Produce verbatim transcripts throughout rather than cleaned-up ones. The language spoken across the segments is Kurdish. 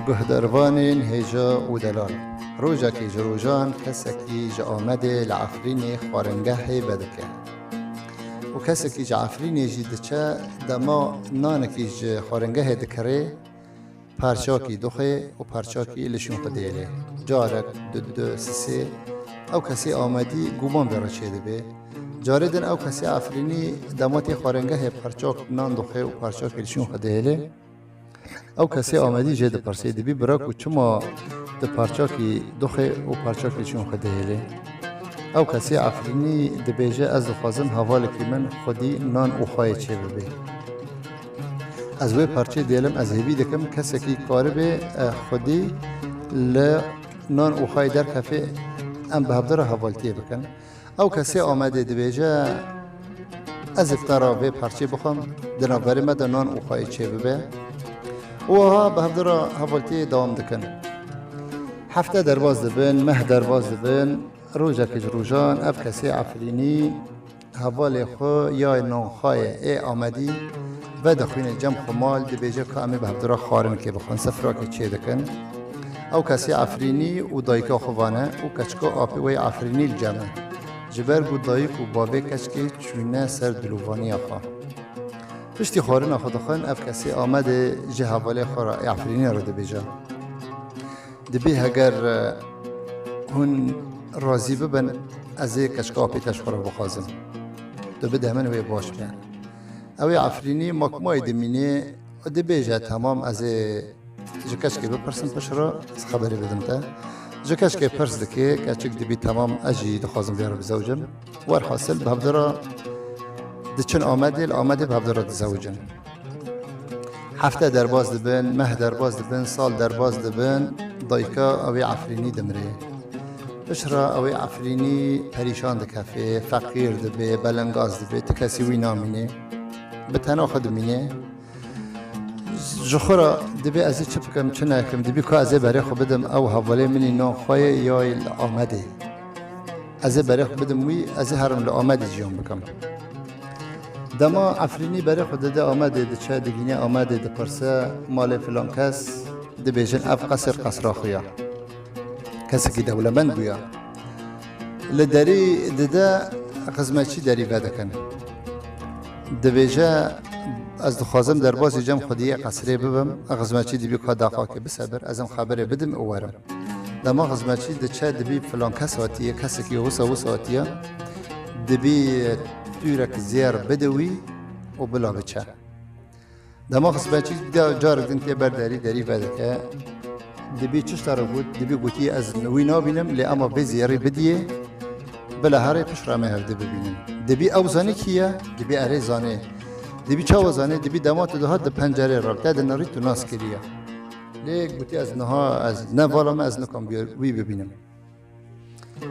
Guhdarvanên hêja û delal. Rojekê ji rojan kesekî ji Amedê li Efrînê xwaringehê vedike. Û kesekî ji Efrînê jî diçe, dema nanekî ji xwaringehê dikirê, parçakî dixwê û parçakî li şûn xwe dihêlê. Carek, du, du, sisê, ew kesê Amedî guman vê re çêdibe. Carê din ew kesê Efrînî dema tê xwaringehê parçak nan dixwê û parçakî li şûn xwe dihêlê. Ew kesê Amedî jê dipirsê, dibî bira ku çima tu parçakî dixwê û parçakî li şûn xwe dihêlê? Ew kesê Efrînî dibêje, ez dixwazim hevalekî min xwedî nan û xwayê çêbibe. Ez wê parçeyê dihêlim, ez hêvî dikim kesekî karibe, e, xwedî li nan û xwayê derkefê, em bi hevdira hevaltiyê bikin. Ew kesê Amedê dibêje, ez ê bi te re vê parçeyê bixwim, di navberê me de nan û xwayê çêbibe. Û wiha bi hevdira hevaltiyê dewam dikin. Hefte derbas dibin, meh derbas dibin, rojekê ji rojan ev kesê Efrînî hevalê xwe ya nanxwayê ê Amedî vedixwîne cem xwe mal, dibêje ka em ê bi hevdira xwarinkê bixwin, sifrakê çêdikin. Ew kesê Efrînî û dayika xwe vane û keçika apê wê Efrînî li cem e. Ji ber ku dayik û bavê keçikê çûne ser dilûvaniya xwe. Piştî xwarina xwe dixwin, ev kesê Amedê ji hevalê xwe re ê Efrînî re dibêje. Dibî heger, e, hûn razî bibin, ez ê keçika apê te ji xwe re bixwazim. Tu bide min, wê baş be. Ew ê Efrînî makmayê dimînê, dibêje, temam, ez ê ji keçikê bipirsim piştre, ez xeberê bidim te. Ji keçikê pirs dike, keçik dibî, temam, ez jî dixwazim vê re bizewicim. Werhasil bi hevdira diçin Amedê, li Amedê bi hevdira dizewicin. Hefte derbas dibin, meh derbas dibin, sal derbas dibin, dayika ew ê Efrînî dimrê. Piştre ew ê Efrînî perîşan dikefê, feqîr dibe, belengaz dibe, ti kesî wî namîne. Bi tena xwe dimîne. Ji xwe re dibê, ez ê çi bikim, çi nekim, dibî ka ez ê berê xwe bidim ew hevalê min î nanxwayê ya li Amedê. Ez ê berê xwe bidim wî, ez ê herim li Amedê jiyan bikim. Dema Efrînî berê xwe dide Amedê, diçe, digîne Amedê, dipirse malê filan kes, dibêjin ev qesir qesra xwe ya. Kesekî dewlemend bûya. Li derî dide, xizmetçî derî vedikin. Dibêje, ez dixwazim derbasî cem xwediyê qesrê bibim. Xizmetçî dibî ka daxakê bisebir, ez em xeberê bidim û werim. Dema xizmetçî diçe, dibî filan kes hatiye, kesekî wisa wisa hatiye, dibî tûrek zêr bide wî û bila biçe. Dema xizmetçî da carek din tê ber derî, derî vedike. Dibî çi ji te re got, dibî gotiye, ez wî nabînim, lê ema vê zêrê bidiyê, bila herê piştre em ê hevdî bibînin. Dibî ew zanî kî ye, dibî erê zanê. Dibî çawa zanê, dibî dema tu dihat di pencerê re, te dinirî tu nas kiriye. Lê gotî, ez niha, ez ne vala me, ez nikim wî bibînim.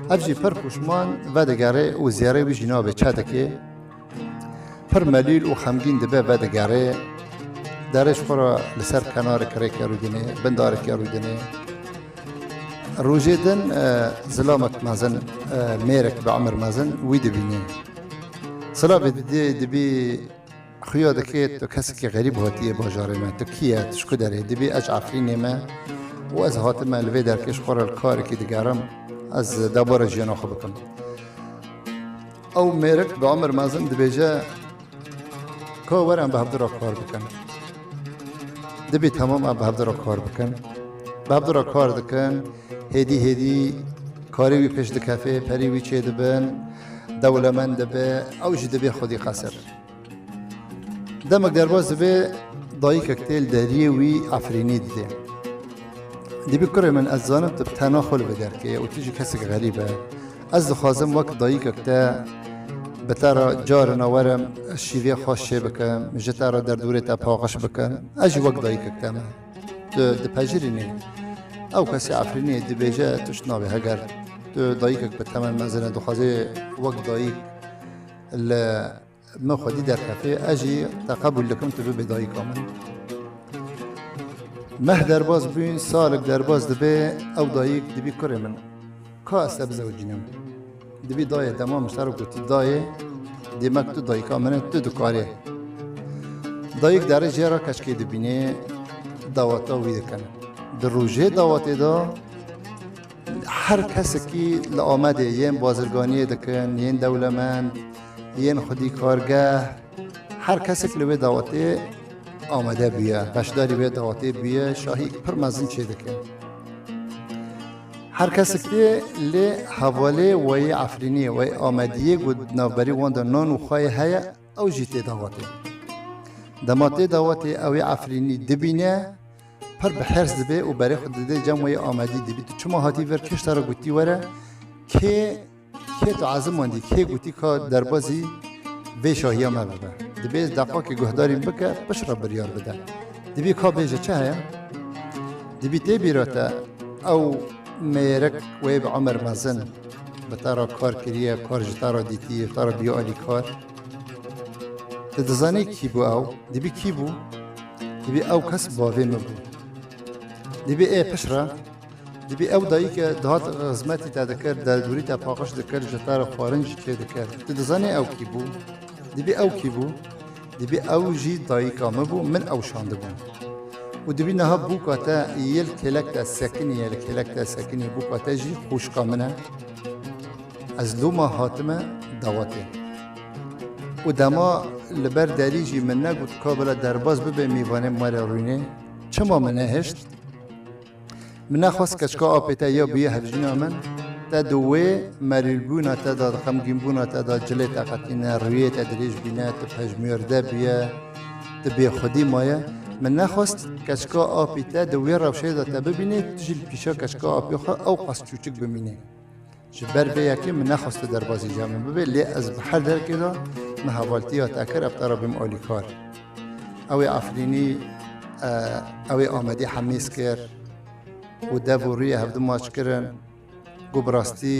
Ev jî pir puşman vedigere û zêrê wî jî nabê çe dike. Pir melûl û xemgîn dibe, vedigere. Derê ji xwe re li ser kenarek rêke rûdinê, bin dareke rûdinê. Rojê din, e, zilamek mezin, e, mêrek bi emir mezin wî dibînî. Silavê didê, dibî xuya dikê, tu kesekî xerîb hatiye bajarê me. Tu kî ye? Tu ji ku derê? Dibî ez Efrînê me û ez hatime li vê derkê ji xwe re li karekî digerim. Ez debara jiyana xwe bikim. Ew mêrik bi emir mezin dibêje, ka were em bi hevdira kar bikin. Dibî temam em bi hevdira kar bikin. Bi hevdira kar dikin. Hêdî hêdî karê wî pêş dikefê, perî wî çêdibin, dewlemend dibe, ew jî dibê xwedî qesir. Demek derbas dibe, dayikek tê li deriyê wî Efrînî didê. Dibî kurê min, ez zanim tu bi tena xwe li vê derkê ye û tu jî kesek xerîb e. Ez dixwazim wek dayikek te bi te re carina werim şîvê xweş çê bikim, ji te re derdorê te paqij bikim. Ez jî wek dayikek te me. Tu dipejirînî. Ew kesê Efrînî dibêje, tu ji navê heger tu dayikek bi temen mezin e, dixwazê wek dayik li min xwedî derkefê, ez jî te qebûl dikim, tu bibê dayika min. Meh derbas bûn, salek derbas dibe, ew dayik dibî kurê min. Ka ez te bizewicînim. Dibî dayê, dema min ji te re gotî dayê, demek tu dayika min e, tu dikarê. Dayik derê jê re keçikê dibînê, daweta wî dikin. Di rojê dawetê de her kesekî li Amedê yên bazirganiyê dikin, yên dewlemend, yên xwedî kargeh, her kesek li wê dawetê amade bûye, beşdarî wê dawetê bûye, şahiyek pir mezin çêdike. Her kesek tê lê hevalê wê yê Efrîniyê, wê yê Amediyê ku di navberî wan de nan û xwayê heye, ew jî tê dawetê. Dema tê dawetê ew ê Efrînî dibîne, pir bi hêrs dibe û berê xwe dide cem wê yê Amedî, dibî tu çima hatî vir, kê ji te re gotî were, kê, kê tu ezimandî, kê gotî ka derbazî vê şahiya me bibe. Dibê deqakê guhdarîn bike, piştre biryar bide. Dibî ka bêje çi heye? Dibî tê bîra te ew mêrik wê bi emer mezin bi te re kar kiriye, kar ji te re dîtiye, te re bûye alîkar. Tu dizanî kî bû ew? Dibî kî bû? Dibî ew kes bavê min bû. Dibî ê piştre, dibî ew dayîke dihat xizmetî te dikir, derdorî te paqij dikir, ji te re xwarin jî çêdikir. Tu dizanî ew kî bû? Dibî ew kî bû? Dibî ew jî dayika min bû, min ew şandibû. Û dibî niha bûka te yê li kêlek te sekinî, yê li kêlek te sekinî, bûka te jî xwişka min e. Ez loma hatime dawetê. Û dema li ber derî jî min negot ka bila derbas bibe mîvanê me re rûnê. Çima min nehişt? Min nexwest keçika apê te ya bûye hevjîna min, te di wê merûlbûna te de, di xemgînbûna te de cilê te qetîne, rûyê te dirêj bîne, tu pejmûrde bûye, tu bêxwedî maye. Min nexwest keçika apî te di wê rewşê de te bibînê, tu jî li pîşa keçika apê xwe ew qas çûçik bimînî. Ji ber vê yekê min nexwest tu derbasî cem min bibê, lê ez bi her derekê de min hevaltiya te kir, ev te re bim alîkar. Ew ê Efrînî, e, ew ê Amedî hemîz kir û dev û rûyê hevdu maç kirin. Ku bi rastî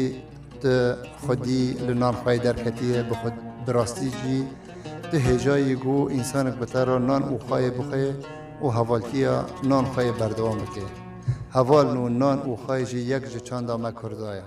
tu xwedî li nan xweyê derketiye, bi xwe-, bi rastî jî tu hêjayî ku însanek bi te re nan û xweyê bixwe û hevaltiya nan xweyê berdewam bike. Hevalin û nan û xweyê jî yek ji çanda me Kurda ye.